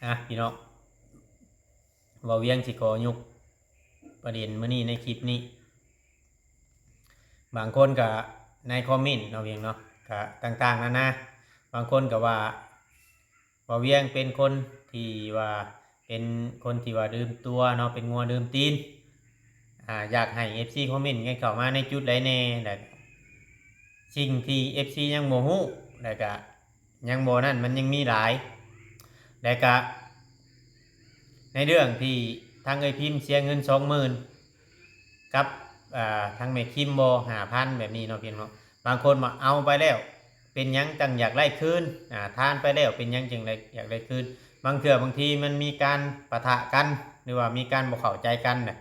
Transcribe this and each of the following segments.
ອ່ະ ພີ່ນ້ອງ ເວົ້າວຽງຊິຂໍຍົກປະເດັນມື້ນີ້ໃນຄລິບນີ້ ບາງຄົນກໍໃນຄອມເມັນເນາະພຽງເນາະ ກໍຕ່າງໆນານາ ບາງຄົນກໍວ່າ ເວົ້າວຽງເປັນຄົນທີ່ວ່າ ເປັນຄົນທີ່ວ່າດື່ມຕົວເນາະ ເປັນງົວດື່ມຕີນ ອ່າ ຢາກໃຫ້ເອັຟຊີຄອມເມັນກັນເຂົ້າມາໃນຈຸດໃດແດ່ ແລະ ສິ່ງທີ່ເອັຟຊີຍັງບໍ່ຮູ້ ແລະກະຍັງບໍ່ນັ້ນ ມັນຍັງມີຫຼາຍ ແລະກະໃນເລື່ອງທີ່ທາງເອື້ອຍພິມເສຍເງິນສອງໝື່ນ ກັບ ອ່າ ທາງແມ່ຄິມບໍ່ ຫ້າພັນ ແບບນີ້ເນາະ ພີ່ນ້ອງເນາະ ບາງຄົນວ່າເອົາໄປແລ້ວ ເປັນຫຍັງຈັ່ງຢາກໄດ້ຄືນ ອ່າ ທານໄປແລ້ວ ເປັນຫຍັງຈຶ່ງໄດ້ ຢາກໄດ້ຄືນ ບາງເທື່ອບາງທີມັນມີການປະທະກັນ ຫຼືວ່າມີການບໍ່ເຂົ້າໃຈກັນນະ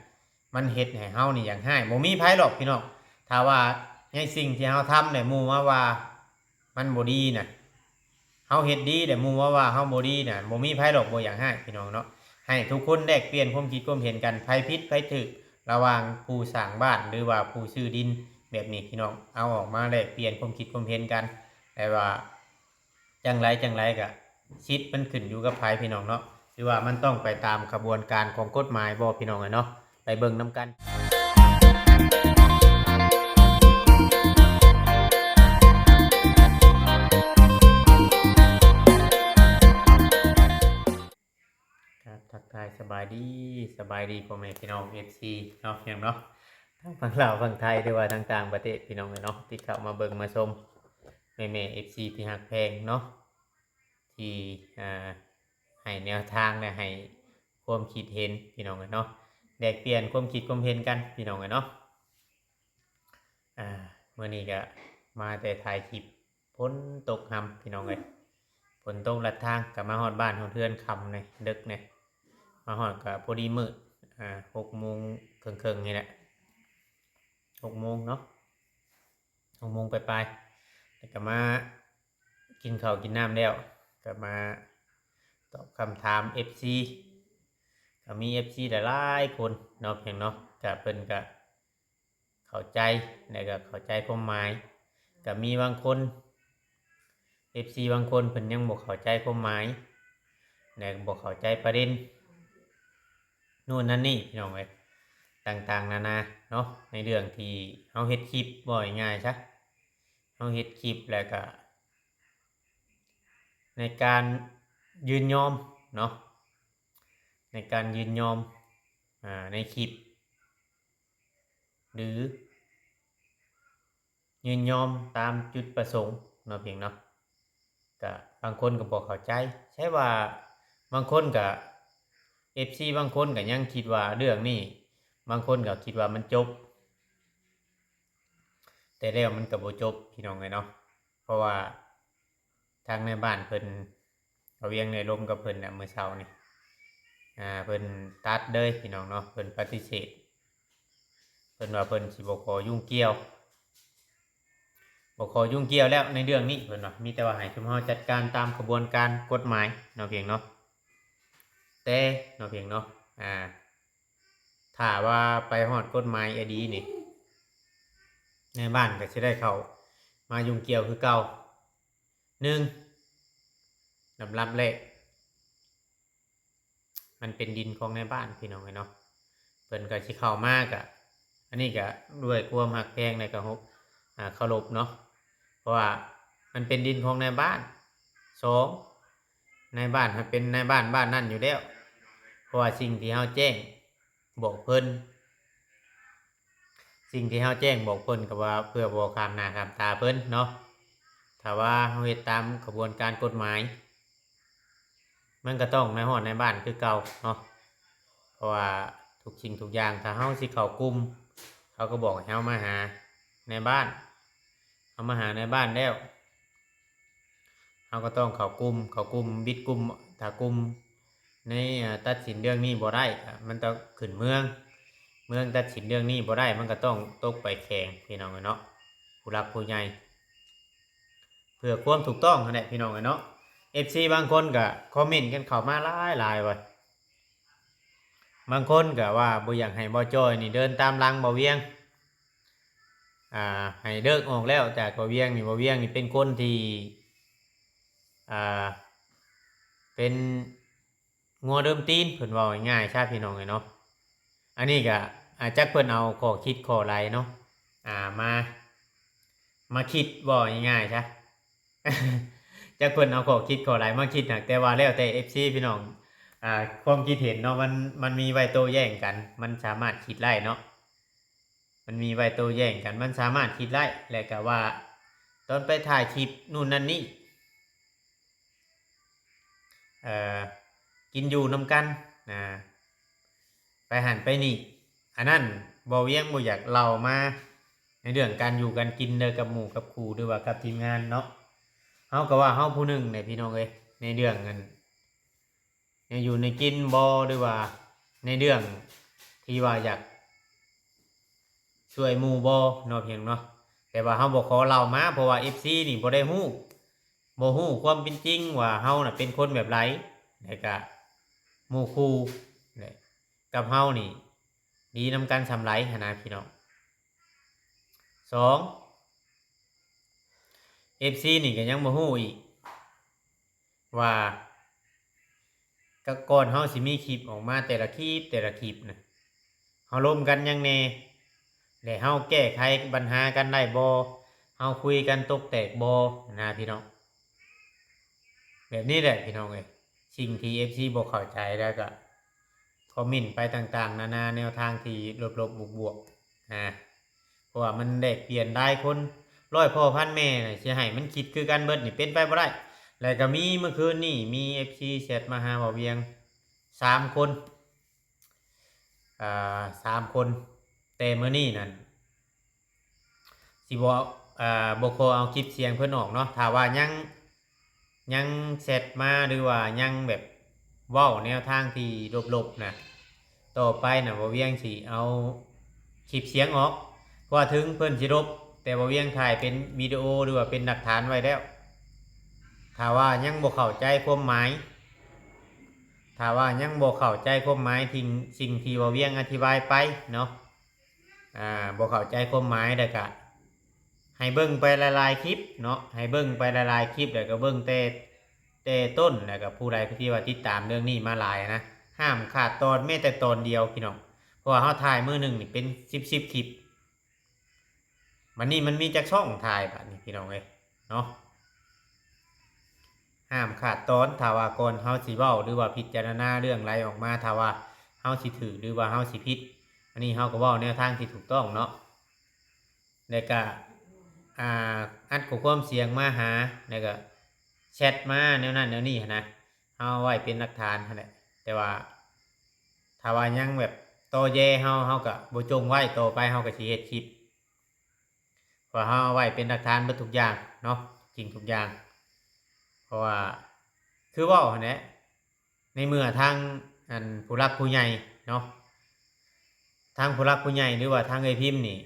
ມັນເຮັດໃຫ້ເຮົານີ້ຢາກຮ້າຍ ບໍ່ມີໃຜຫຼອກພີ່ນ້ອງ ຖ້າວ່າໃນສິ່ງທີ່ເຮົາທຳແລ້ວ ໝູ່ມາວ່າມັນບໍ່ດີນະ ເຮົາເຮັດດີແລ້ວ ໝູ່ມາວ່າເຮົາບໍ່ດີນະ ບໍ່ມີໃຜຫຼອກບໍ່ຢາກຮ້າຍ ພີ່ນ້ອງເນາະ ໃຫ້ທຸກຄົນແລກປ່ຽນຄວາມຄິດຄວາມເຫັນກັນ ໃຜຜິດໃຜຖືກ ລະຫວ່າງຜູ້ສ້າງບ້ານ ຫຼືວ່າຜູ້ຊື້ດິນ ແບບນີ້ ພີ່ນ້ອງ ເອົາອອກມາແລກປ່ຽນຄວາມຄິດຄວາມເຫັນກັນ ແຕ່ວ່າ ຈັ່ງໃດຈັ່ງໃດກະ ສິດມັນຂຶ້ນຢູ່ກັບໃຜ ພີ່ນ້ອງເນາະ ຫຼືວ່າມັນຕ້ອງໄປຕາມຂະບວນການຂອງກົດໝາຍບໍ່ ພີ່ນ້ອງເອີຍເນາະ ໄປເບິ່ງນຳກັນ. ຄັບ ທັກທາຍສະບາຍດີ ສະບາຍດີພໍ່ແມ່ພີ່ນ້ອງເອັຟຊີເນາະ ພີ່ນ້ອງເນາະ ທັງຝັ່ງລາວຝັ່ງໄທ ຫຼືວ່າທາງຕ່າງປະເທດ ພີ່ນ້ອງເອີຍເນາະ ທີ່ເຂົ້າມາເບິ່ງມາຊົມ ແມ່ໆເອັຟຊີທີ່ຮັກແພງເນາະ ທີ່ ອ່າ ໃຫ້ແນວທາງ ແລະ ໃຫ້ຄວາມຄິດເຫັນ ພີ່ນ້ອງເອີຍເນາະ ແລກປ່ຽນຄວາມຄິດຄວາມເຫັນກັນ ພີ່ນ້ອງເອີຍເນາະ ອ່າ ມື້ນີ້ກະມາແຕ່ຖ່າຍຄລິບ ຝົນຕົກຮຳ ພີ່ນ້ອງເອີຍ ຝົນຕົກລັດທາງ ກະມາຮອດບ້ານຮອດເຮືອນຄ່ຳແດ່ ເດິກແດ່ ມາຮອດກະພໍດີມືດ ອ່າ ຫົກໂມງເຄິ່ງໆນີ້ແຫຼະ ຫົກໂມງເນາະ ຫົກໂມງປາຍໆ ແລ້ວກະມາກິນເຂົ້າກິນນ້ຳແລ້ວ ກະມາຕອບຄຳຖາມເອັຟຊີ ກະມີເອັຟຊີຫຼາຍໆຄົນເນາະ ພຽງເນາະ ກະເພິ່ນກະເຂົ້າໃຈ ແລ້ວກະເຂົ້າໃຈຄວາມໝາຍ ກະມີບາງຄົນ ເອັຟຊີບາງຄົນເພິ່ນຍັງບໍ່ເຂົ້າໃຈຄວາມໝາຍ ແລະ ບໍ່ເຂົ້າໃຈປະເດັນ ໂນ່ນນັ້ນນີ້ ພີ່ນ້ອງເອີຍ ຕ່າງໆນານາເນາະ ໃນເລື່ອງທີ່ເຮົາເຮັດຄລິບ ເວົ້າງ່າຍໆຊະ ເຮົາເຮັດຄລິບ ແລ້ວກະໃນການຍິນຍອມເນາະ ໃນການຍິນຍອມ ອ່າ ໃນຄລິບ ຫຼື ຍິນຍອມຕາມຈຸດປະສົງເນາະ ພຽງເນາະ ກະບາງຄົນກະບໍ່ເຂົ້າໃຈ ໃຊ່ວ່າບາງຄົນກະ ເອັຟຊີບາງຄົນກະຍັງຄິດວ່າເລື່ອງນີ້ ບາງຄົນກະຄິດວ່າມັນຈົບ ແຕ່ແລ້ວມັນກະບໍ່ຈົບ ພີ່ນ້ອງເອີຍເນາະ ເພາະວ່າທາງນາຍບ້ານເພິ່ນ ເວົ້າວຽງໄດ້ລົມກັບເພິ່ນນະ ມື້ເຊົ້ານີ້ ອ່າ ເພິ່ນຕັດເລີຍ ພີ່ນ້ອງເນາະ ເພິ່ນປະຕິເສດ ເພິ່ນວ່າເພິ່ນຊິບໍ່ຂໍຫຍຸ້ງກ່ຽວ ບໍ່ຂໍຫຍຸ້ງກ່ຽວແລ້ວໃນເລື່ອງນີ້ ເພິ່ນວ່າ ມີແຕ່ວ່າໃຫ້ຊຸມເຮົາຈັດການຕາມຂະບວນການກົດໝາຍເນາະ ພຽງເນາະ ແຕ່ເນາະ ພຽງເນາະ ອ່າ ຖ້າວ່າໄປຮອດກົດໝາຍອີ່ຫຼີນີ້ ນາຍບ້ານກະຊິໄດ້ເຂົ້າມາຫຍຸ້ງກ່ຽວຄືເກົ່າ ໜຶ່ງ ລຳດັບແລກ ມັນເປັນດິນຂອງນາຍບ້ານ ພີ່ນ້ອງເອີຍເນາະ ເພິ່ນກະຊິເຂົ້າມາກະ ອັນນີ້ກະດ້ວຍຄວາມຮັກແພງ ແລະກະເຄົາລົບເນາະ ເພາະວ່າມັນເປັນດິນຂອງນາຍບ້ານ ສອງ ນາຍບ້ານຫັ້ນເປັນນາຍບ້ານບ້ານນັ້ນຢູ່ແລ້ວ ເພາະວ່າສິ່ງທີ່ເຮົາແຈ້ງບອກເພິ່ນ ສິ່ງທີ່ເຮົາແຈ້ງບອກເພິ່ນກະວ່າເພື່ອບໍ່ຂ້າມໜ້າຂ້າມຕາເພິ່ນເນາະ ຖ້າວ່າເຮົາເຮັດຕາມຂະບວນການກົດໝາຍ ມັນກະຕ້ອງໄດ້ຮອດນາຍບ້ານຄືເກົ່າເນາະ ເພາະວ່າທຸກສິ່ງທຸກຢ່າງ ຖ້າເຮົາຊິເຂົ້າກຸ່ມ ເຂົາກະບອກໃຫ້ເຮົາມາຫານາຍບ້ານ ເຮົາມາຫານາຍບ້ານແລ້ວ ເຮົາກະຕ້ອງເຂົ້າກຸ່ມ ເຂົ້າກຸ່ມ ບິດກຸ່ມ ຖ້າກຸ່ມໃນ ເອີ ຕັດສິນເລື່ອງນີ້ບໍ່ໄດ້ ກະມັນຕ້ອງຂຶ້ນເມືອງ ເມືອງຕັດສິນເລື່ອງນີ້ບໍ່ໄດ້ ມັນກະຕ້ອງຕົກໄປແຂວງ ພີ່ນ້ອງເອີຍເນາະ ຜູ້ຫຼັກຜູ້ໃຫຍ່ ເພື່ອຄວາມຖືກຕ້ອງຫັ້ນແຫຼະ ພີ່ນ້ອງເອີຍເນາະ ເອັຟຊີບາງຄົນກະຄອມເມັນກັນເຂົ້າມາຫຼາຍໆວ່າ ບາງຄົນກະວ່າບໍ່ຢາກໃຫ້ບ່າວຈ້ອຍນີ້ເດີນຕາມຫຼັງບ່າວວຽງ ອ່າ ໃຫ້ເລີກອອກແລ້ວຈາກບ່າວວຽງນີ້ ບ່າວວຽງນີ້ເປັນຄົນທີ່ ອ່າ ເປັນ ງົວເດີມຕີນ ເພິ່ນເວົ້າງ່າຍໆຊະ ພີ່ນ້ອງເອີຍເນາະ. ອັນນີ້ກະ ອາ ຈັກເພິ່ນເອົາຂໍ້ຄິດຂໍ້ໄລເນາະ ອາ ມາ ມາຄິດ ເວົ້າງ່າຍໆຊະ ຈັກເພິ່ນເອົາຂໍ້ຄິດຂໍ້ໄລມາຄິດຫັ້ນ ແຕ່ວ່າແລ້ວແຕ່ເອັຟຊີ ພີ່ນ້ອງ ອາ ຄວາມຄິດເຫັນເນາະ ມັນ ມັນມີໄວ້ໂຕ້ແຍ້ງກັນ ມັນສາມາດຄິດໄດ້ເນາະ ມັນມີໄວ້ໂຕ້ແຍ້ງກັນ ມັນສາມາດຄິດໄດ້ ແລະກະວ່າຕອນໄປຖ່າຍຄລິບນູ່ນນັ້ນນີ້ ເອີ ກິນຢູ່ນຳກັນ ອາ ໄປຫັ້ນໄປນີ້ ອັນນັ້ນ ບໍ່ວຽງບໍ່ຢາກເລົ່າມາໃນເລື່ອງການຢູ່ການກິນເດີ ກັບໝູ່ກັບຄູ່ ຫຼືວ່າກັບທີມງານເນາະ. ເຮົາກໍວ່າເຮົາຜູ້ໜຶ່ງແຫຼະ ພີ່ນ້ອງເອີຍ ໃນເລື່ອງອັນ ແນວຢູ່ແນວກິນບໍ່ ຫຼືວ່າໃນເລື່ອງທີ່ວ່າຢາກຊ່ວຍໝູ່ບໍ່ເນາະ ພີ່ນ້ອງເນາະ. ແຕ່ວ່າເຮົາບໍ່ຂໍເລົ່າມາ ເພາະວ່າເອັຟຊີນີ້ບໍ່ໄດ້ຮູ້ ບໍ່ຮູ້ຄວາມເປັນຈິງວ່າເຮົານະເປັນຄົນແບບໃດ ແລະກະໝູ່ຄູ່ ແລະ ກັບເຮົານີ້ດີນຳກັນສ່ຳໃດຫັ້ນນະ ພີ່ນ້ອງ. ສອງ ເອັຟຊີນີ້ກໍຍັງບໍ່ຮູ້ອີກວ່າ ກະກ່ອນເຮົາຊິມີຄລິບອອກມາແຕ່ລະຄລິບ ແຕ່ລະຄລິບນະ ເຮົາລົມກັນຫຍັງແດ່ ແລະເຮົາແກ້ໄຂບັນຫາກັນໄດ້ບໍ່ ເຮົາຄຸຍກັນຕົກແຕກບໍ່ນະ ພີ່ນ້ອງ. ແບບນີ້ແຫຼະ ພີ່ນ້ອງເອີຍ ສິ່ງທີ່ເອັຟຊີບໍ່ເຂົ້າໃຈ ແລ້ວກະຄອມເມັນໄປຕ່າງໆນານາ ແນວທາງທີ່ລົບໆບວກໆ ອາ ເພາະວ່າມັນແລກປ່ຽນຫຼາຍຄົນ ຮ້ອຍພໍ່ພັນແມ່ນະ ຊິໃຫ້ມັນຄິດຄືກັນເບິດນີ້ເປັນໄປບໍ່ໄດ້. ແລ້ວກໍມີເມື່ອຄືນນີ້ ມີເອັຟຊີແຊັດມາຫາບ່າວວຽງສາມຄົນ ອາ ສາມຄົນ ແຕ່ມື້ນີ້ນັ້ນ ຊິບໍ່ ອາ ບໍ່ຂໍເອົາຄລິບສຽງເພິ່ນອອກເນາະ ຖ້າວ່າຍັງ ຍັງແຊັດມາ ຫຼືວ່າຍັງແບບເວົ້າແນວທາງທີ່ລົບໆນະ ຕໍ່ໄປນະ ບ່າວວຽງຊິເອົາຄລິບສຽງອອກ ເພາະວ່າເຖິງເພິ່ນຊິລົບ ແຕ່ບ່າວວຽງຖ່າຍເປັນວິດີໂອ ຫຼືວ່າເປັນຫຼັກຖານໄວ້ແລ້ວ. ຖ້າວ່າຍັງບໍ່ເຂົ້າໃຈຄວາມໝາຍ ຖ້າວ່າຍັງບໍ່ເຂົ້າໃຈຄວາມໝາຍທີ່ ສິ່ງທີ່ບ່າວວຽງອະທິບາຍໄປເນາະ ອາ ບໍ່ເຂົ້າໃຈຄວາມໝາຍ ແລ້ວກະໃຫ້ເບິ່ງໄປຫຼາຍໆຄລິບເນາະ ໃຫ້ເບິ່ງໄປຫຼາຍໆຄລິບ ແລ້ວກະເບິ່ງແຕ່ ແຕ່ຕົ້ນ ແລ້ວກະຜູ້ໃດທີ່ວ່າຕິດຕາມເລື່ອງນີ້ມາຫຼາຍນະ ຫ້າມຂາດຕອນແມ້ແຕ່ຕອນດຽວ ພີ່ນ້ອງ ເພາະວ່າເຮົາຖ່າຍມື້ໜຶ່ງນີ້ເປັນສິບສິບຄລິບ ບັດນີ້ມັນມີຈັກຊ່ອງຖ່າຍ ບັດນີ້ ພີ່ນ້ອງເອີຍເນາະ. ຫ້າມຂາດຕອນ ຖ້າວ່າກ່ອນເຮົາຊິເວົ້າ ຫຼືວ່າພິຈາລະນາເລື່ອງໃດອອກມາ ຖ້າວ່າເຮົາຊິຖືກ ຫຼືວ່າເຮົາຊິຜິດ ອັນນີ້ເຮົາກໍເວົ້າແນວທາງທີ່ຖືກຕ້ອງເນາະ ແລ້ວກະ ອາ ອັດຂໍ້ຄວາມສຽງມາຫາ ແລ້ວກະແຊັດມາແນວນັ້ນແນວນີ້ຫັ້ນນະ ເຮົາເອົາໄວ້ເປັນຫຼັກຖານຫັ້ນແຫຼະ. ແຕ່ວ່າຖ້າວ່າຍັງແບບຕໍແຢເຮົາ ເຮົາກະບໍ່ຈົ່ງໄວ້ ຕໍ່ໄປເຮົາກະຊິເຮັດຄລິບ ເພາະເຮົາເອົາໄວ້ເປັນຫຼັກຖານເບິດທຸກຢ່າງເນາະ ຈິງທຸກຢ່າງ ເພາະວ່າຄືເວົ້າຫັ້ນແຫຼະ ໃນເມື່ອທາງອັນຜູ້ຫຼັກຜູ້ໃຫຍ່ເນາະ ທາງຜູ້ຫຼັກຜູ້ໃຫຍ່ ຫຼືວ່າທາງເອື້ອຍພິມນີ້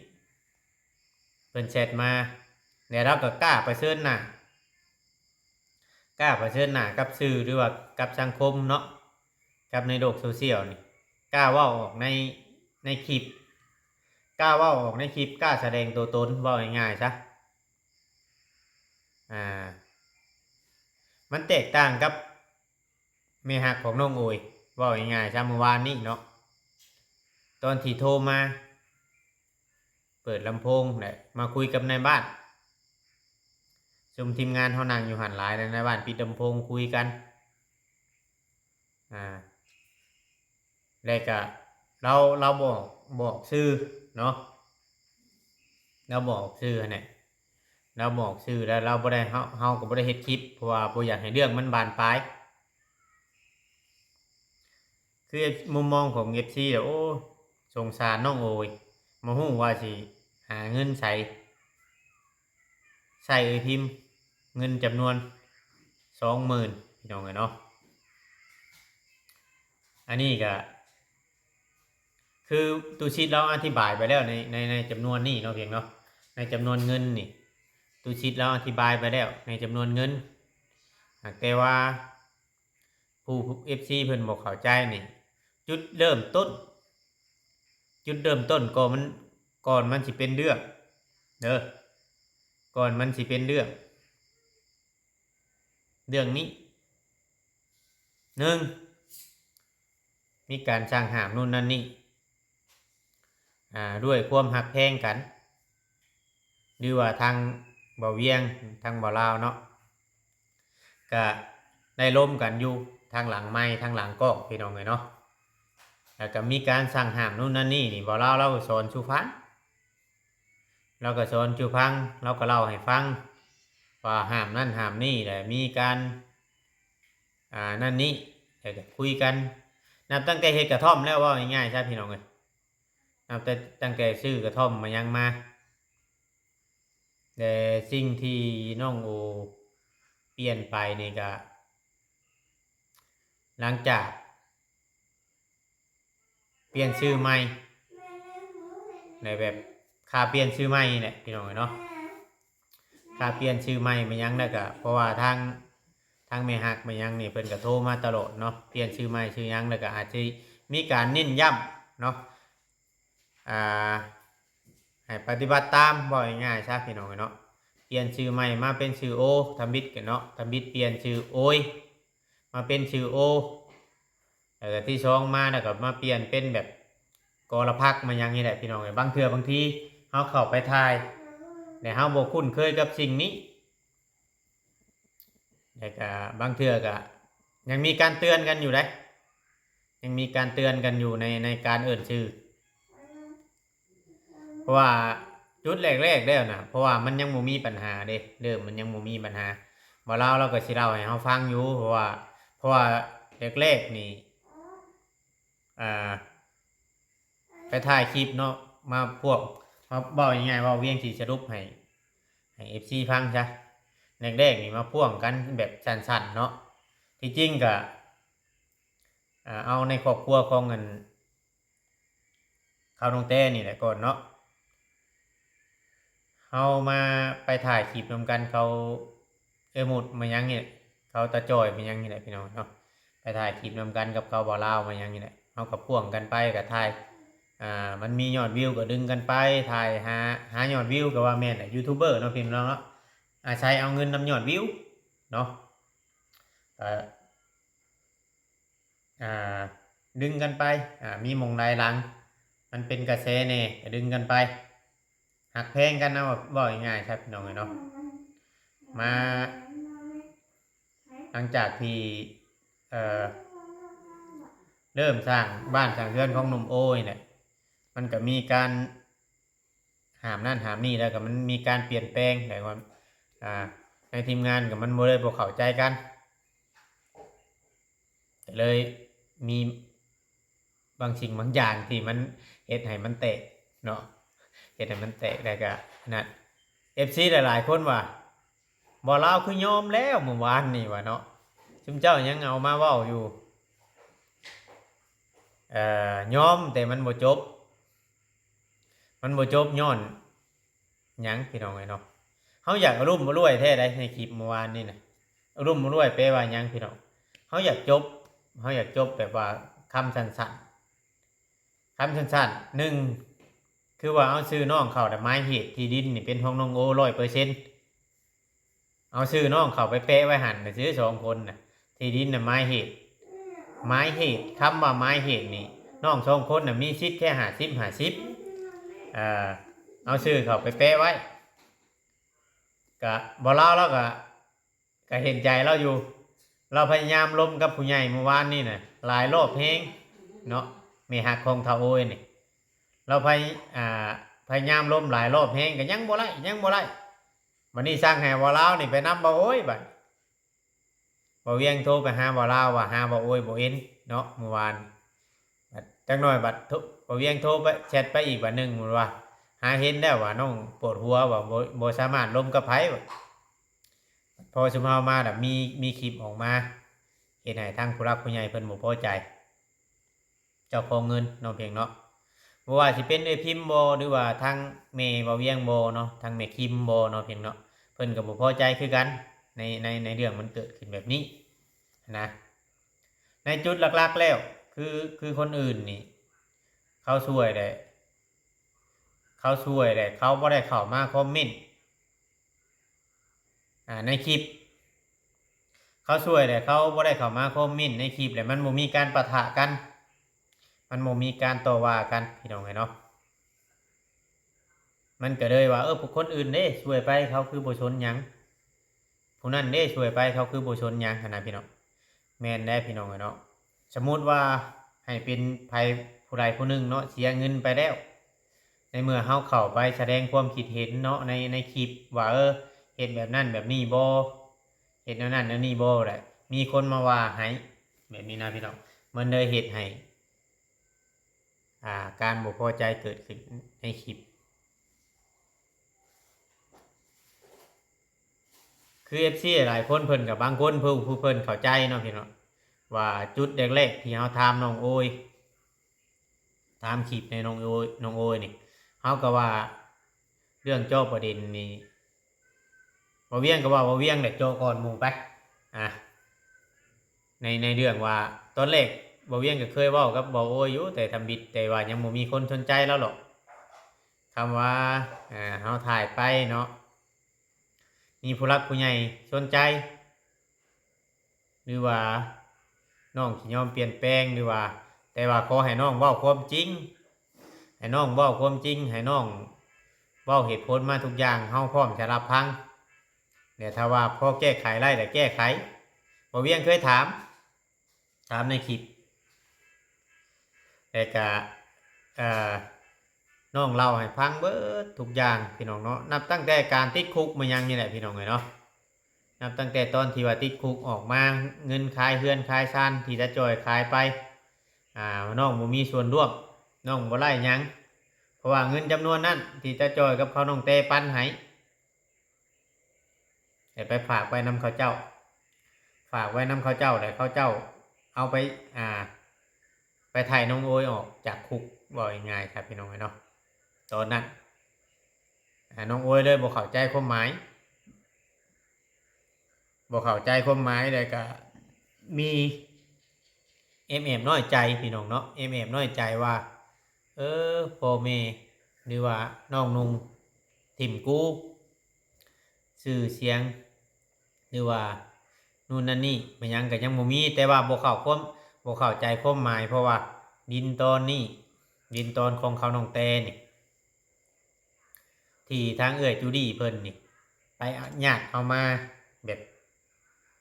ເພິ່ນແຊັດມາ ແລ້ວລາວກໍກ້າປະເຊີນໜ້າ ກ້າປະເຊີນໜ້າກັບສື່ ຫຼືວ່າກັບສັງຄົມເນາະ ກັບໃນໂລກໂຊຊຽວນີ້ ກ້າເວົ້າອອກໃນ ໃນຄລິບ ກ້າເວົ້າອອກໃນຄລິບ ກ້າສະແດງຕົວຕົນ ເວົ້າງ່າຍໆຊະ ອາ ມັນແຕກຕ່າງກັບແມ່ຮັກຂອງນ້ອງໂອຍ ເວົ້າງ່າຍໆຊະ ມື້ວານນີ້ເນາະ ຕອນທີ່ໂທມາ ເປີດລຳໂພງ ແລະ ມາຄຸຍກັບນາຍບ້ານ ຊຸມທີມງານເຮົານັ່ງຢູ່ຫັ້ນຫຼາຍ ແລະ ນາຍບ້ານປິດລຳໂພງຄຸຍກັນ ອາ ແລະກະລາວ ລາວບອກ ບອກຊື່ເນາະ ລາວບອກຊື່ຫັ້ນແຫຼະ ລາວບອກຊື່ ແລ້ວລາວບໍ່ໄດ້ ເຮົາ ເຮົາກໍບໍ່ໄດ້ເຮັດຄລິບ ເພາະວ່າບໍ່ຢາກໃຫ້ເລື່ອງມັນບານປາຍ ຄືມຸມມອງຂອງເອັຟຊີແລ້ວ ໂອ້ ສົງສານນ້ອງໂອຍ ບໍ່ຮູ້ວ່າຊິຫາເງິນໃສ ໃຊ້ເອື້ອຍພິມເງິນຈຳນວນສອງໝື່ນ ພີ່ນ້ອງເອີຍເນາະ ອັນນີ້ກະຄືຕູ້ຊິດລາວອະທິບາຍໄປແລ້ວໃນ ໃນ ໃນຈຳນວນນີ້ເນາະ ພຽງເນາະ ໃນຈຳນວນເງິນນີ້ ຕູ້ຊິດລາວອະທິບາຍໄປແລ້ວໃນຈຳນວນເງິນ ຫາກແຕ່ວ່າ ຜູ້ ເອັຟຊີ ເພິ່ນບໍ່ເຂົ້າໃຈນີ້ ຈຸດເລີ່ມຕົ້ນ ຈຸດເລີ່ມຕົ້ນກໍມັນ ກ່ອນມັນຊິເປັນເລື່ອງເດີ ກ່ອນມັນຊິເປັນເລື່ອງ ເລື່ອງນີ້ ໜຶ່ງ ມີການສັ່ງຫ້າມໂນ່ນນັ້ນນີ້ ອາ ດ້ວຍຄວາມຮັກແພງກັນ ຫຼືວ່າທາງບ່າວວຽງ ທາງບ່າວລາວເນາະ ກະໄດ້ລົມກັນຢູ່ທາງຫຼັງໄມ ທາງຫຼັງກ້ອງ ພີ່ນ້ອງເອີຍເນາະ. ແລ້ວກະມີການສັ່ງຫ້າມໂນ່ນນັ້ນນີ້ນີ້ ບ່າວລາວລາວກໍສອນສູ່ຟັງ ລາວກໍສອນສູ່ຟັງ ລາວກໍເລົ່າໃຫ້ຟັງວ່າຫ້າມນັ້ນຫ້າມນີ້ ແລະມີການ ອ່າ ນັ້ນນີ້ ແລ້ວກໍຄຸຍກັນ ນັບຕັ້ງແຕ່ເຮັດກະທ່ອມແລ້ວ ເວົ້າງ່າຍໆຊະ ພີ່ນ້ອງເອີຍ ນັບແຕ່ ຕັ້ງແຕ່ຊື້ກະທ່ອມມາຫຍັງມາ. ແຕ່ສິ່ງທີ່ນ້ອງໂອປ່ຽນໄປນີ້ກະ ຫຼັງຈາກປ່ຽນຊື່ໃໝ່ ໃນແບບຄ່າປ່ຽນຊື່ໃໝ່ນີ້ແຫຼະ ພີ່ນ້ອງເອີຍເນາະ. ຄ່າປ່ຽນຊື່ໃໝ່ມາຫຍັງ ແລ້ວກະ ເພາະວ່າທາງ ທາງແມ່ຮັກມາຫຍັງນີ້ ເພິ່ນກະໂທມາຕະຫຼອດເນາະ ປ່ຽນຊື່ໃໝ່ຊື່ຫຍັງ ແລ້ວກະອາດຊິມີການເນັ້ນຢ້ຳເນາະ ອ່າ ໃຫ້ປະຕິບັດຕາມ ເວົ້າງ່າຍໆຊະ ພີ່ນ້ອງເອີຍເນາະ. ປ່ຽນຊື່ໃໝ່ມາເປັນຊື່ໂອ ທຳອິດກັນເນາະ ທຳອິດປ່ຽນຊື່ໂອຍ ມາເປັນຊື່ໂອ ແລ້ວກະທີສອງມາ ແລ້ວກະມາປ່ຽນເປັນແບບ ກໍລະພັກ ມາຫຍັງນີ້ແຫຼະ ພີ່ນ້ອງເອີຍ. ບາງເທື່ອບາງທີເຮົາເຂົ້າໄປຖ່າຍ ແລະເຮົາບໍ່ຄຸ້ນເຄີຍກັບສິ່ງນີ້ ແລ້ວກະບາງເທື່ອກະຍັງມີການເຕືອນກັນຢູ່ເດ້ ຍັງມີການເຕືອນກັນຢູ່ໃນ ໃນການເອີ້ນຊື່. ເພາະວ່າຈຸດແລກໆແລ້ວນະ ເພາະວ່າມັນຍັງບໍ່ມີບັນຫາເດ້ ເລີ່ມມັນຍັງບໍ່ມີບັນຫາ ບ່າວລາວລາວກໍຊິເລົ່າໃຫ້ເຮົາຟັງຢູ່ ເພາະວ່າ ເພາະວ່າແລກໆນີ້ ອ່າ ໄປຖ່າຍຄລິບເນາະ ມາພວກ ມາ ເວົ້າງ່າຍໆ ເວົ້າວຽງຊິສະຫຼຸບໃຫ້ ໃຫ້ເອັຟຊີຟັງຊະ ແລກໆນີ້ມາພວງກັນແບບສັ້ນໆເນາະ ທີ່ຈິງກະ ອ່າ ເອົາໃນຄອບຄົວຂອງອັນ ເຂົານ້ອງແຕ້ນີ້ແຫຼະກ່ອນເນາະ ເຮົາມາໄປຖ່າຍຄລິບນຳກັນ ເຂົາເອື້ອຍມຸດມາຫຍັງນີ້ແຫຼະ ເຂົາຕາຈ່ອຍມາຫຍັງນີ້ແຫຼະ ພີ່ນ້ອງເນາະ ໄປຖ່າຍຄລິບນຳກັນກັບເຂົາບ່າວລາວມາຫຍັງນີ້ແຫຼະ ເຮົາກໍພວງກັນໄປ ກໍຖ່າຍ ອ່າ ມັນມີຍອດວິວກໍດຶງກັນໄປ ຖ່າຍຫາ ຫາຍອດວິວ ກໍວ່າແມ່ນແຫຼະ ຢູທູບເບີເນາະ ພີ່ນ້ອງເນາະ ອາໄສເອົາເງິນນຳຍອດວິວເນາະ ກໍ ອ່າ ດຶງກັນໄປ ອ່າ ມີໝ່ອງໃດຫຼັງ ມັນເປັນກະແສແດ່ ກໍດຶງກັນໄປ ຮັກແພງກັນເອົາ ເວົ້າງ່າຍໆຊະ ພີ່ນ້ອງເອີຍເນາະ ມາ ຫຼັງຈາກທີ່ ເອີ ເລີ່ມສ້າງບ້ານສ້າງເຮືອນຂອງໜຸ່ມໂອນີ້ແຫຼະ ມັນກໍມີການ ຫ້າມນັ້ນຫ້າມນີ້ ແລ້ວກໍມັນມີການປ່ຽນແປງ ແລ້ວກໍ ອ່າ ໃນທີມງານກໍມັນບໍ່ ເລີຍບໍ່ເຂົ້າໃຈກັນ ກໍເລີຍມີບາງສິ່ງບາງຢ່າງທີ່ມັນເຮັດໃຫ້ມັນແຕກເນາະ ເຮັດໃຫ້ມັນແຕກ ແລ້ວກໍນັ້ນ ເອັຟຊີຫຼາຍໆຄົນວ່າ ບໍ່ ລາວຄືຍອມແລ້ວມື້ວານນີ້ວ່າເນາະ ຊຸມເຈົ້າຍັງເອົາມາເວົ້າຢູ່ ເອີ ຍອມ ແຕ່ມັນບໍ່ຈົບ ມັນບໍ່ຈົບຍ້ອນຫຍັງ ພີ່ນ້ອງເອີຍເນາະ ເຮົາຢາກອາລຸມອາລວຍແທ້ໃດ ໃນຄລິບມື້ວານນີ້ນະ ອາລຸມອາລວຍແປວ່າຫຍັງ ພີ່ນ້ອງ ເຮົາຢາກຈົບ ເຮົາຢາກຈົບແບບວ່າຄຳສັ້ນໆ ຄຳສັ້ນໆ ໜຶ່ງ ຄືວ່າເອົາຊື່ນ້ອງເຂົ້າ ແຕ່ໝາຍເຫດທີ່ດິນນີ້ເປັນຂອງນ້ອງໂອຮ້ອຍເປີເຊັນ ເອົາຊື່ນ້ອງເຂົ້າໄປແປະໄວ້ຫັ້ນນະ ຊື່ສອງຄົນນະ ທີ່ດິນນະໝາຍເຫດ ໝາຍເຫດ ຄຳວ່າໝາຍເຫດນີ້ ນ້ອງສອງຄົນນະມີສິດແຄ່ຫ້າສິບຫ້າສິບ ເອີ ເອົາຊື່ເຂົ້າໄປແປະໄວ້ ກະ ບໍ່ ລາວ ລາວກະ ກະເຫັນໃຈລາວຢູ່ ລາວພະຍາຍາມລົມກັບຜູ້ໃຫຍ່ມື້ວານນີ້ນະ ຫຼາຍລອບແຮງເນາະ ແມ່ຮັກຂອງທ້າວໂອຍນີ້ ລາວພະຍາ ອ່າ ພະຍາຍາມລົມຫຼາຍລອບແຮງ ກໍຍັງບໍ່ໄດ້ ຍັງບໍ່ໄດ້ ບັດນີ້ສັ່ງໃຫ້ບ່າວລາວນີ້ໄປນຳບ່າວໂອຍ ບັດ ບ່າວວຽງໂທໄປຫາບ່າວລາວວ່າຫາບ່າວໂອຍບໍ່ເຫັນເນາະ ມື້ວານ ບັດຈັກໜ້ອຍບັດໂທ ບ່າວວຽງໂທໄປ ແຊັດໄປອີກບາດໜຶ່ງ ໝູ່ວ່າຫາເຫັນແລ້ວວ່ານ້ອງປວດຫົວ ວ່າບໍ່ ບໍ່ສາມາດລົມກັບໃຜ ວ່າ ພໍຊຸມເຮົາມາແລ້ວມີ ມີຄລິບອອກມາ ເຮັດໃຫ້ທາງຜູ້ຫຼັກຜູ້ໃຫຍ່ເພິ່ນບໍ່ພໍໃຈ ເຈົ້າຂອງເງິນເນາະ ພຽງເນາະ ບໍ່ວ່າຊິເປັນເອື້ອຍພິມບໍ່ ຫຼືວ່າທາງແມ່ບ່າວວຽງບໍ່ເນາະ ທາງແມ່ຄິມບໍ່ເນາະ ພຽງເນາະ ເພິ່ນກໍບໍ່ພໍໃຈຄືກັນ ໃນ ໃນ ໃນເລື່ອງມັນເກີດຂຶ້ນແບບນີ້ນະ ໃນຈຸດຫຼັກໆແລ້ວ ຄື ຄືຄົນອື່ນນີ້ ເຂົາຊ່ວຍແຫຼະ ເຂົາຊ່ວຍແຫຼະ ເຂົາບໍ່ໄດ້ເຂົ້າມາຄອມເມັນ ອ່າ ໃນຄລິບ ເຂົາຊ່ວຍແຫຼະ ເຂົາບໍ່ໄດ້ເຂົ້າມາຄອມເມັນໃນຄລິບ ແລະ ມັນບໍ່ມີການປະທະກັນ ມັນບໍ່ມີການຕໍ່ວ່າກັນ ພີ່ນ້ອງເອີຍເນາະ. ມັນກໍເລີຍວ່າ ເອີ ຜູ້ຄົນອື່ນເດ້ຊ່ວຍໄປ ເຂົາຄືບໍ່ສົນຫຍັງ, ຜູ້ນັ້ນເດ້ຊ່ວຍໄປ ເຂົາຄືບໍ່ສົນຫຍັງຫັ້ນນະ ພີ່ນ້ອງ. ແມ່ນແຫຼະ ພີ່ນ້ອງເອີຍເນາະ, ສົມມຸດວ່າໃຫ້ເປັນໃຜຜູ້ໃດຜູ້ໜຶ່ງເນາະ ເສຍເງິນໄປແລ້ວ, ໃນເມື່ອເຮົາເຂົ້າໄປສະແດງຄວາມຄິດເຫັນເນາະ ໃນ ໃນຄລິບວ່າ ເອີ ເຮັດແບບນັ້ນແບບນີ້ບໍ່ ເຮັດແນວນັ້ນແນວນີ້ບໍ່ ແລ້ວມີຄົນມາວ່າໃຫ້ ແບບນີ້ນະ ພີ່ນ້ອງ, ມັນເລີຍເຮັດໃຫ້ ອ່າ ການບໍ່ພໍໃຈເກີດຂຶ້ນໃນຄລິບ. ຄືເອັຟຊີຫຼາຍຄົນເພິ່ນກໍ ບາງຄົນ ເພິ່ນ ຜູ້ເພິ່ນເຂົ້າໃຈເນາະ ພີ່ນ້ອງ, ວ່າຈຸດແລກໆທີ່ເຮົາຖາມນ້ອງໂອຍ ຖາມຄລິບໃນນ້ອງໂອຍ ນ້ອງໂອຍນີ້ ເຮົາກໍວ່າເລື່ອງເຈາະປະເດັນນີ້ ບ່າວວຽງກໍວ່າບ່າວວຽງແຫຼະເຈາະກ່ອນໝູ່ໄປ. ອ່າ ໃນ ໃນເລື່ອງວ່າ ຕອນແລກບ່າວວຽງກໍເຄີຍເວົ້າກັບບ່າວໂອຍຢູ່ ແຕ່ທຳອິດ ແຕ່ວ່າຍັງບໍ່ມີຄົນສົນໃຈລາວຫຼອກ. ຄຳວ່າ ອ່າ ເຮົາຖ່າຍໄປເນາະ ມີຜູ້ຫຼັກຜູ້ໃຫຍ່ສົນໃຈ ຫຼືວ່ານ້ອງຊິຍອມປ່ຽນແປງ ຫຼືວ່າ ແຕ່ວ່າຂໍໃຫ້ນ້ອງເວົ້າຄວາມຈິງ ໃຫ້ນ້ອງເວົ້າຄວາມຈິງ ໃຫ້ນ້ອງເວົ້າເຫດຜົນມາທຸກຢ່າງ ເຮົາພ້ອມຈະຮັບຟັງ. ແລະ ຖ້າວ່າພໍແກ້ໄຂໄດ້ ແລະ ແກ້ໄຂ. ບ່າວວຽງເຄີຍຖາມ ຖາມໃນຄລິບ ແລະກະ ເອີ ນ້ອງເລົ່າໃຫ້ຟັງເບິດທຸກຢ່າງ ພີ່ນ້ອງເນາະ, ນັບຕັ້ງແຕ່ການຕິດຄຸກມາຫຍັງນີ້ແຫຼະ ພີ່ນ້ອງເອີຍເນາະ, ນັບຕັ້ງແຕ່ຕອນທີ່ວ່າຕິດຄຸກອອກມາ ເງິນຂາຍເຮືອນຂາຍຊານທີ່ຕາຈ່ອຍຂາຍໄປ ອ່າ ນ້ອງບໍ່ມີສ່ວນຮ່ວມ ນ້ອງບໍ່ໄດ້ຫຍັງ ເພາະວ່າເງິນຈຳນວນນັ້ນທີ່ຕາຈ່ອຍກັບເຂົານ້ອງແຕ່ປັນໃຫ້ ໃຫ້ໄປຝາກໄວ້ນຳເຂົາເຈົ້າ ຝາກໄວ້ນຳເຂົາເຈົ້າ ແລ້ວເຂົາເຈົ້າເອົາໄປ ອ່າ ໄປໄຖ່າຍນ້ອງໂອຍອອກຈາກຄຸກ ເວົ້າງ່າຍໆ ຄັບ ພີ່ນ້ອງເອີຍເນາະ. ຕອນນັ້ນ ອ່າ ນ້ອງໂອຍເລີຍບໍ່ເຂົ້າໃຈຄວາມໝາຍ ບໍ່ເຂົ້າໃຈຄວາມໝາຍ ແລ້ວກະມີແອບໆນ້ອຍໃຈ ພີ່ນ້ອງເນາະ, ແອບໆນ້ອຍໃຈວ່າ ເອີ ພໍ່ແມ່ ຫຼືວ່ານ້ອງນຸ່ງຖິ້ມກູ ຊື່ສຽງ ຫຼືວ່າ ນູ່ນນັ້ນນີ້ ມາຫຍັງກໍຍັງບໍ່ມີ, ແຕ່ວ່າບໍ່ເຂົ້າຄວາມ ບໍ່ເຂົ້າໃຈຄວາມໝາຍ ເພາະວ່າດິນຕອນນີ້ ດິນຕອນຂອງເຂົານ້ອງແຕນີ້ ທີ່ທາງເອື້ອຍຈູດີ້ເພິ່ນນີ້ ໄປຍາດເອົາມາ ແບບ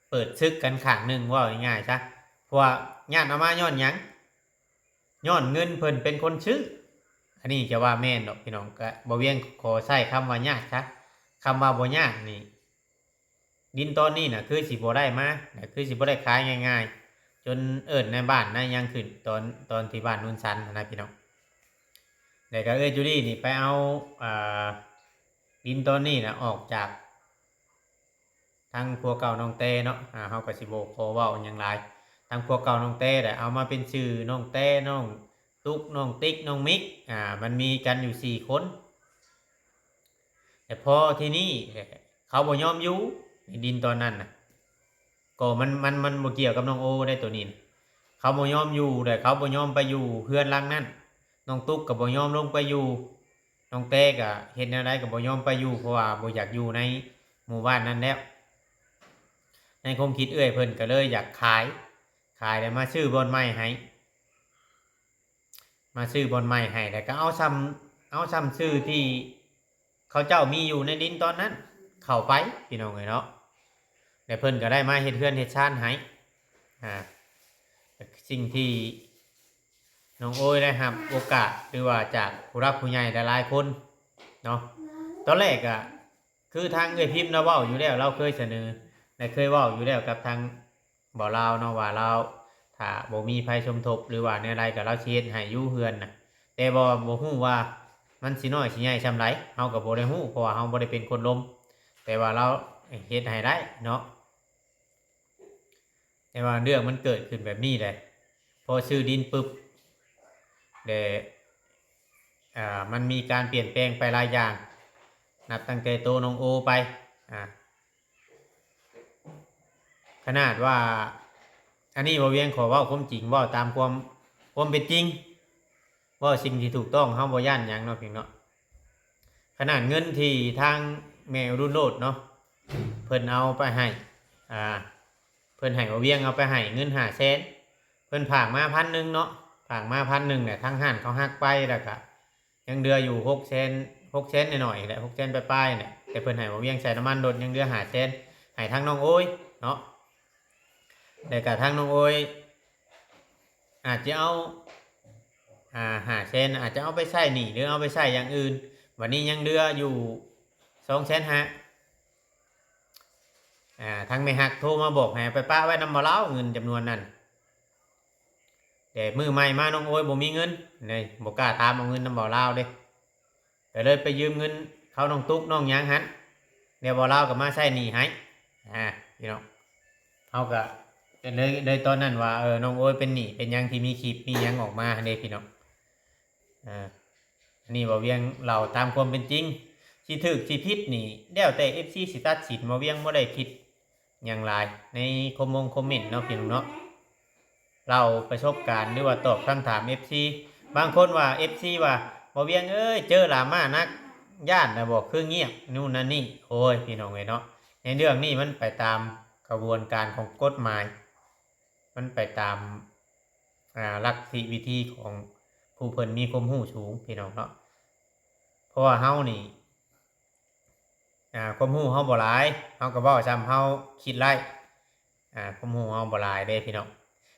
ເປີດສຶກກັນຂ້າງໜຶ່ງ ເວົ້າງ່າຍໆຊະ, ເພາະວ່າຍາດເອົາມາຍ້ອນຫຍັງ? ຍ້ອນເງິນເພິ່ນເປັນຄົນຊື້. ອັນນີ້ຈະວ່າແມ່ນດອກ ພີ່ນ້ອງ, ກະບໍ່ວຽງຂໍໃຊ້ຄຳວ່າຍາດຊະ, ຄຳວ່າບໍ່ຍາດນີ້ ດິນຕອນນີ້ນະ ຄືຊິບໍ່ໄດ້ມາ ນະ ຄືຊິບໍ່ໄດ້ຂາຍງ່າຍໆ, ຈົນເອີ້ນນາຍບ້ານນາຍຫຍັງຂຶ້ນ ຕອນ ຕອນທີ່ບ້ານໂນນສັນຫັ້ນນະ ພີ່ນ້ອງ. ແລ້ວກໍເອື້ອຍຈູດີ້ນີ້ໄປເອົາ ອ່າ ດິນຕອນນີ້ນະ ອອກຈາກທາງຜົວເກົ່ານ້ອງແຕເນາະ, ອ່າ ເຮົາກໍຊິບໍ່ຂໍເວົ້າຫຍັງຫຼາຍ. ທາງຜົວເກົ່ານ້ອງແຕນະ ເອົາມາເປັນຊື່ນ້ອງແຕ ນ້ອງຕຸກ ນ້ອງຕິກ ນ້ອງມິກ, ອ່າ ມັນມີກັນຢູ່ສີ່ຄົນ. ແຕ່ພໍທີນີ້ເຂົາບໍ່ຍອມຢູ່ໃນດິນຕອນນັ້ນນະ, ກໍມັນ ມັນ ມັນບໍ່ກ່ຽວກັບນ້ອງໂອໄດ໋ ໂຕນີ້ນະ. ເຂົາບໍ່ຍອມຢູ່ ແລ້ວເຂົາບໍ່ຍອມໄປຢູ່ເຮືອນຫຼັງນັ້ນ, ນ້ອງຕຸກກໍບໍ່ຍອມລົງໄປຢູ່, ນ້ອງແຕກໍເຮັດແນວໃດກໍບໍ່ຍອມໄປຢູ່ ເພາະວ່າບໍ່ຢາກຢູ່ໃນໝູ່ບ້ານນັ້ນແລ້ວ. ໃນຄວາມຄິດເອື້ອຍເພິ່ນກໍເລີຍຢາກຂາຍ, ຂາຍແລ້ວມາຊື້ບ່ອນໃໝ່ໃຫ້. ມາຊື້ບ່ອນໃໝ່ໃຫ້ ແລ້ວກໍເອົາຊ່ຳ ເອົາຊ່ຳຊື່ທີ່ເຂົາເຈົ້າມີຢູ່ໃນດິນຕອນນັ້ນເຂົ້າໄປ ພີ່ນ້ອງເອີຍເນາະ. ແລ້ວເພິ່ນກໍໄດ້ມາເຮັດເຮືອນເຮັດຊານໃຫ້. ອ່າ ສິ່ງທີ່ນ້ອງໂອຍໄດ້ຮັບໂອກາດ ຫຼືວ່າຈາກຜູ້ຫຼັກຜູ້ໃຫຍ່ຫຼາຍໆຄົນເນາະ, ຕອນແລກກໍ ຄືທາງເອື້ອຍພິມລາວເວົ້າຢູ່ແລ້ວ, ລາວເຄີຍສະເໜີ ແລະ ເຄີຍເວົ້າຢູ່ແລ້ວກັບທາງບ່າວລາວເນາະ ວ່າລາວ ຖ້າບໍ່ມີໃຜສົມທົບ ຫຼືວ່າແນວໃດ ກໍລາວຊິເຮັດໃຫ້ຢູ່ເຮືອນນະ. ແຕ່ບໍ່ ບໍ່ຮູ້ວ່າມັນຊິນ້ອຍຊິໃຫຍ່ຊ່ຳໃດ, ເຮົາກໍບໍ່ໄດ້ຮູ້ ເພາະວ່າເຮົາບໍ່ໄດ້ເປັນຄົນລົມ, ແຕ່ວ່າລາວເຮັດໃຫ້ໄດ້ເນາະ. ແຕ່ວ່າເລື່ອງມັນເກີດຂຶ້ນແບບນີ້ແຫຼະ, ພໍຊື້ດິນປຶບ ແລະ ອ່າ ມັນມີການປ່ຽນແປງໄປຫຼາຍຢ່າງ, ນັບຕັ້ງແຕ່ໂຕນ້ອງໂອໄປ. ອ່າ ຂະໜາດວ່າ ອັນນີ້ບໍ່ວຽງຂໍເວົ້າຄວາມຈິງ, ເວົ້າຕາມຄວາມ ຄວາມເປັນຈິງ, ເວົ້າສິ່ງທີ່ຖືກຕ້ອງ, ເຮົາບໍ່ຢ້ານຫຍັງເນາະ ພຽງເນາະ. ຂະໜາດເງິນທີ່ທາງແມ່ອຸດົນໂລດເນາະ ເພິ່ນເອົາໄປໃຫ້ ອ່າ ເພິ່ນໃຫ້ບ່າວວຽງເອົາໄປໃຫ້ເງິນຫ້າແສນ, ເພິ່ນຝາກມາພັນໜຶ່ງເນາະ, ຝາກມາພັນໜຶ່ງແຫຼະ ທາງຮ້ານເຂົາຫັກໄປ ແລ້ວກະຍັງເຫຼືອຢູ່ຫົກແສນ ຫົກແສນໜ້ອຍໆແຫຼະ ຫົກແສນປາຍໆແຫຼະ ແຕ່ເພິ່ນໃຫ້ບ່າວວຽງໃສ່ນ້ຳມັນລົດ ຍັງເຫຼືອຫ້າແສນ ໃຫ້ທາງນ້ອງໂອຍເນາະ ແລ້ວກະທາງນ້ອງໂອຍ ອາດຈະເອົາ ອ່າ ຫ້າແສນ ອາດຈະເອົາໄປໃຊ້ໜີ້ ຫຼືເອົາໄປໃຊ້ຢ່າງອື່ນ ບັດນີ້ຍັງເຫຼືອຢູ່ສອງແສນຫ້າ ອ່າ ທາງແມ່ຮັກໂທມາບອກໃຫ້ເອົາໄປປະໄວ້ນຳບ່າວລາວ ເງິນຈຳນວນນັ້ນ ແຕ່ມື້ໃໝ່ມານ້ອງໂອຍບໍ່ມີເງິນ ເລີຍບໍ່ກ້າຖາມເອົາເງິນນຳບ່າວລາວເດ້ ກໍເລີຍໄປຢືມເງິນເຂົາ ນ້ອງຕຸກນ້ອງຫຍັງຫັ້ນ ແລ້ວບ່າວລາວກໍມາໃຊ້ໜີ້ໃຫ້ ອ່າ ພີ່ນ້ອງ ເຮົາກໍເລີຍ ເລີຍຕອນນັ້ນວ່າ ເອີ ນ້ອງໂອຍເປັນໜີ້ເປັນຫຍັງ ທີ່ມີຄລິບມີຫຍັງອອກມາຫັ້ນເດ້ ພີ່ນ້ອງ ອ່າ ອັນນີ້ບ່າວວຽງເລົ່າຕາມຄວາມເປັນຈິງ ຊິຖືກຊິຜິດນີ້ແລ້ວແຕ່ເອັຟຊີຊິຕັດສິນ ບ່າວວຽງບໍ່ໄດ້ຄິດຫຍັງຫຼາຍ ໃນຄອມມົງຄອມເມັນເນາະ ພີ່ນ້ອງເນາະ ເລົ່າປະສົບການ ຫຼືວ່າຕອບຄຳຖາມເອັຟຊີ ບາງຄົນວ່າ ເອັຟຊີ ວ່າ ບ່າວວຽງເອີຍ ເຈີດຣາມາໜັກ ຢ້ານນະບໍ ຄືງຽບ ນູ່ນນັ້ນນີ້ ໂອ້ຍ ພີ່ນ້ອງເອີຍເນາະ ໃນເລື່ອງນີ້ມັນໄປຕາມຂະບວນການຂອງກົດໝາຍ ມັນໄປຕາມ ອ່າ ຫຼັກທິວິທີຂອງຜູ້ເພິ່ນມີຄວາມຮູ້ສູງ ພີ່ນ້ອງເນາະ ເພາະວ່າເຮົານີ້ ອ່າ ຄວາມຮູ້ເຮົາບໍ່ຫຼາຍ ເຮົາກໍເວົ້າຊ່ຳເຮົາຄິດໄດ້ ອ່າ ຄວາມຮູ້ເຮົາບໍ່ຫຼາຍເດ້ ພີ່ນ້ອງ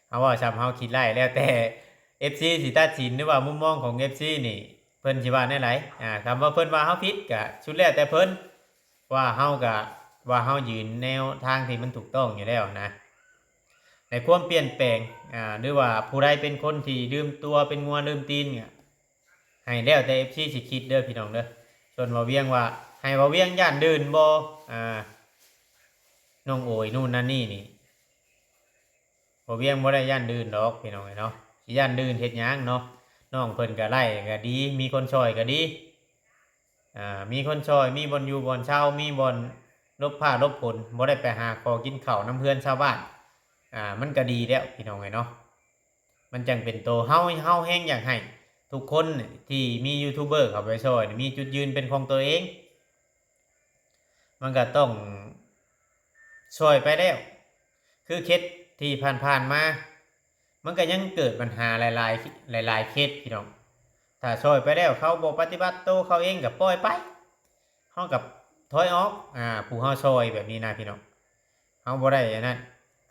ເຮົາເວົ້າຊ່ຳເຮົາຄິດໄດ້ ແລ້ວແຕ່ເອັຟຊີຊິຕັດສິນ ຫຼືວ່າມຸມມອງຂອງເອັຟຊີນີ້ ເພິ່ນຊິວ່າແນວໃດ ອ່າ ຄຳວ່າເພິ່ນວ່າເຮົາຜິດ ກໍສຸດແລ້ວແຕ່ເພິ່ນ ວ່າເຮົາກໍ ວ່າເຮົາຢືນແນວທາງທີ່ມັນຖືກຕ້ອງຢູ່ແລ້ວນະ ໃນຄວາມປ່ຽນແປງ ອ່າ ຫຼືວ່າຜູ້ໃດເປັນຄົນທີ່ລືມຕົວ ເປັນງົວລືມຕີນ ກໍໃຫ້ແລ້ວແຕ່ເອັຟຊີຊິຄິດເດີ ພີ່ນ້ອງເດີ ສ່ວນບ່າວວຽງວ່າ ໃຫ້ບ່າວວຽງຢ້ານດື່ມບໍ່ ອ່າ ນ້ອງໂອຍ ນູ່ນນັ້ນນີ້ນີ້ ບ່າວວຽງບໍ່ໄດ້ຢ້ານດື່ມດອກ ພີ່ນ້ອງເອີຍເນາະ ຊິຢ້ານດື່ມເຮັດຫຍັງເນາະ ນ້ອງເພິ່ນກໍໄດ້ກໍດີ ມີຄົນຊ່ອຍກໍດີ ອ່າ ມີຄົນຊ່ອຍ ມີບ່ອນຢູ່ບ່ອນເຊົາ ມີບ່ອນຫຼົບຟ້າຫຼົບຝົນ ບໍ່ໄດ້ໄປຫາຂໍກິນເຂົ້ານຳເຮືອນຊາວບ້ານ ອ່າ ມັນກໍດີແລ້ວ ພີ່ນ້ອງເອີຍເນາະ ມັນຈັ່ງເປັນໂຕ ເຮົາ ເຮົາແຮງຢາກໃຫ້ທຸກຄົນທີ່ມີຢູທູບເບີເຂົ້າໄປຊ່ອຍ ມີຈຸດຢືນເປັນຂອງຕົວເອງ ມັນກໍຕ້ອງຊ່ອຍໄປແລ້ວ ຄືເຂດທີ່ຜ່ານໆມາ ມັນກໍຍັງເກີດບັນຫາຫຼາຍໆ ຫຼາຍໆເຂດ ພີ່ນ້ອງ ຖ້າຊ່ອຍໄປແລ້ວ ເຂົາບໍ່ປະຕິບັດໂຕເຂົາເອງກໍປ່ອຍໄປ ເຮົາກໍຖອຍອອກ ອ່າ ຜູ້ເຮົາຊ່ອຍແບບນີ້ນະ ພີ່ນ້ອງ ເຮົາບໍ່ໄດ້ອັນນັ້ນ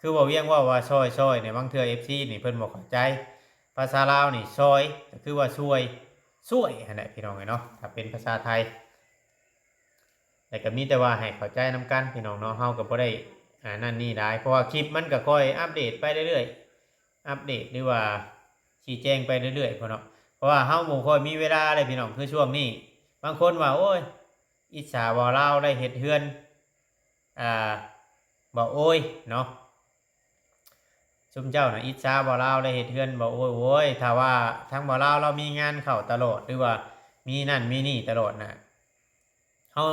ຄືບ່າວວຽງເວົ້າວ່າຊ່ອຍ ຊ່ອຍນີ້ ບາງເທື່ອເອັຟຊີນີ້ເພິ່ນບໍ່ເຂົ້າໃຈ ພາສາລາວນີ້ຊ່ອຍ ກໍຄືວ່າຊ່ວຍ ຊ່ວຍຫັ້ນແຫຼະ ພີ່ນ້ອງເອີຍເນາະ ຖ້າເປັນພາສາໄທ ແລ້ວກໍມີແຕ່ວ່າໃຫ້ເຂົ້າໃຈນຳກັນ ພີ່ນ້ອງເນາະ ເຮົາກໍບໍ່ໄດ້ ອ່າ ນັ້ນນີ້ຫຼາຍ ເພາະວ່າຄລິບມັນກໍຄ່ອຍອັບເດດໄປເລື້ອຍໆ ອັບເດດ ຫຼືວ່າຊີ້ແຈງໄປເລື້ອຍໆ ເພາະເນາະ ເພາະວ່າເຮົາບໍ່ຄ່ອຍມີເວລາເລີຍ ພີ່ນ້ອງ ຄືຊ່ວງນີ້ ບາງຄົນວ່າ ໂອ້ຍ ອິດສາບ່າວລາວໄດ້ເຮັດເຮືອນ ອ່າ ບ່າວໂອຍເນາະ ຊຸມເຈົ້ານະອິດສາບ່າວລາວໄດ້ເຮັດເຮືອນ ບ່າວໂອຍ ໂອ້ຍ ຖ້າວ່າທາງບ່າວລາວລາວມີງານເຂົ້າຕະຫຼອດ ຫຼືວ່າມີນັ້ນມີນີ້ຕະຫຼອດນະ ເຮົາ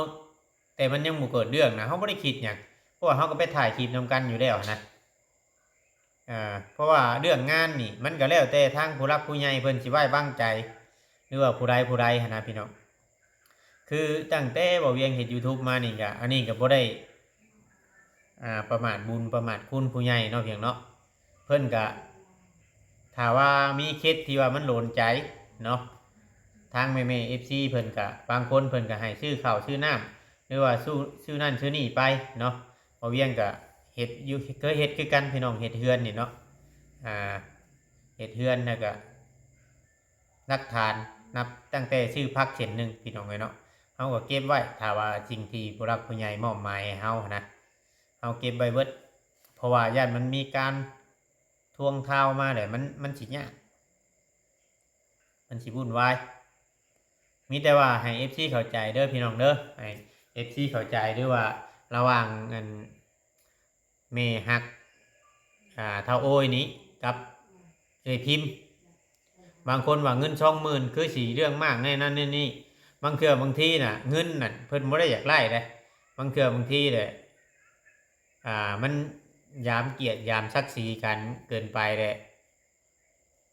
ແຕ່ມັນຍັງບໍ່ເກີດເລື່ອງນະ ເຮົາບໍ່ໄດ້ຄິດຫຍັງ ເພາະວ່າເຮົາກໍໄປຖ່າຍຄລິບນຳກັນຢູ່ແລ້ວນະ ອ່າ ເພາະວ່າເລື່ອງງານນີ້ ມັນກໍແລ້ວແຕ່ທາງຜູ້ຫຼັກຜູ້ໃຫຍ່ເພິ່ນຊິໄວ້ວາງໃຈ ຫຼືວ່າຜູ້ໃດຜູ້ໃດຫັ້ນນະ ພີ່ນ້ອງ ຄືຕັ້ງແຕ່ບ່າວວຽງເຮັດຢູທູບມານີ້ກະ ອັນນີ້ກະບໍ່ໄດ້ ອ່າ ປະໝາດບຸນປະໝາດຄຸນຜູ້ໃຫຍ່ເນາະ ພຽງເນາະ ເພິ່ນກະ ຖ້າວ່າມີເຂດທີ່ວ່າມັນໂດນໃຈເນາະ ທາງແມ່ໆເອັຟຊີເພິ່ນກະ ບາງຄົນເພິ່ນກະໃຫ້ຊື້ເຂົ້າຊື້ນ້ຳ ຫຼືວ່າຊື້ ຊື້ນັ້ນຊື້ນີ້ໄປເນາະ ບ່າວວຽງກະເຮັດຢູ່ ເຄີຍເຮັດຄືກັນ ພີ່ນ້ອງ ເຮັດເຮືອນນີ້ເນາະ ອ່າ ເຮັດເຮືອນ ແລ້ວກະ ຫຼັກຖານນັບຕັ້ງແຕ່ຊື້ຜັກເສັ້ນໜຶ່ງ ພີ່ນ້ອງເອີຍເນາະ ເຮົາກໍເກັບໄວ້ ຖ້າວ່າສິ່ງທີ່ຜູ້ຫຼັກຜູ້ໃຫຍ່ມອບໝາຍໃຫ້ເຮົາຫັ້ນນະ ເຮົາເກັບໄວ້ເບິດ ເພາະວ່າຢ້ານມັນມີການທວງທາວມາແຫຼະ ມັນ ມັນຊິຍາກ ມັນຊິວຸ່ນວາຍ ມີແຕ່ວ່າໃຫ້ເອັຟຊີເຂົ້າໃຈເດີ ພີ່ນ້ອງເດີ ໃຫ້ເອັຟຊີເຂົ້າໃຈ ຫຼືວ່າລະຫວ່າງອັນ ແມ່ຮັກ ອ່າ ທ້າວໂອຍນີ້ກັບເອື້ອຍພິມ ບາງຄົນວ່າເງິນສອງໝື່ນຄືຊິເລື່ອງມາກແນວນັ້ນແນວນີ້ ບາງເທື່ອບາງທີນະ ເງິນນັ້ນເພິ່ນບໍ່ໄດ້ຢາກໄດ້ເດ້ ບາງເທື່ອບາງທີແຫຼະ ອ່າ ມັນຫຍາມກຽດຫຍາມສັກສີກັນເກີນໄປແຫຼະ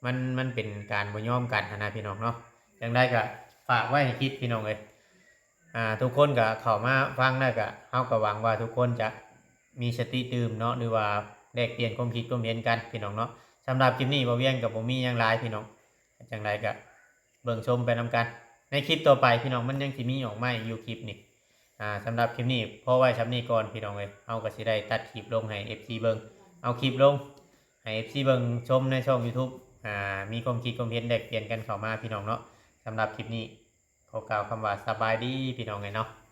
ມັນ ມັນເປັນການບໍ່ຍອມກັນຫັ້ນນະ ພີ່ນ້ອງເນາະ ຈັ່ງໃດກໍຝາກໄວ້ໃຫ້ຄິດ ພີ່ນ້ອງເອີຍ ອ່າ ທຸກຄົນກໍເຂົ້າມາຟັງແລ້ວກໍ ເຮົາກໍຫວັງວ່າທຸກຄົນຈະມີສະຕິຕື່ມເນາະ ຫຼືວ່າແລກປ່ຽນຄວາມຄິດຄວາມເຫັນກັນ ພີ່ນ້ອງເນາະ ສຳລັບຄລິບນີ້ ບໍ່ວຽງກໍບໍ່ມີຫຍັງຫຼາຍພີ່ນ້ອງ ຈັ່ງໃດກໍເບິ່ງຊົມໄປນຳກັນ ໃນຄລິບຕໍ່ໄປພີ່ນ້ອງ ມັນຍັງຊິມີອອກມາອີກຢູ່ຄລິບນີ້ ອ່າ ສຳລັບຄລິບນີ້ພໍໄວ້ຊ່ຳນີ້ກ່ອນພີ່ນ້ອງເອີຍ ເຮົາກໍຊິໄດ້ຕັດຄລິບລົງໃຫ້ເອັຟຊີເບິ່ງ ເອົາຄລິບລົງໃຫ້ເອັຟຊີເບິ່ງຊົມໃນຊ່ອງ YouTube ອ່າ ມີຄວາມຄິດຄວາມເຫັນແລກປ່ຽນກັນເຂົ້າມາພີ່ນ້ອງເນາະ ສຳລັບຄລິບນີ້ ຂໍກ່າວຄຳວ່າສະບາຍດີພີ່ນ້ອງເອີຍເນາະ.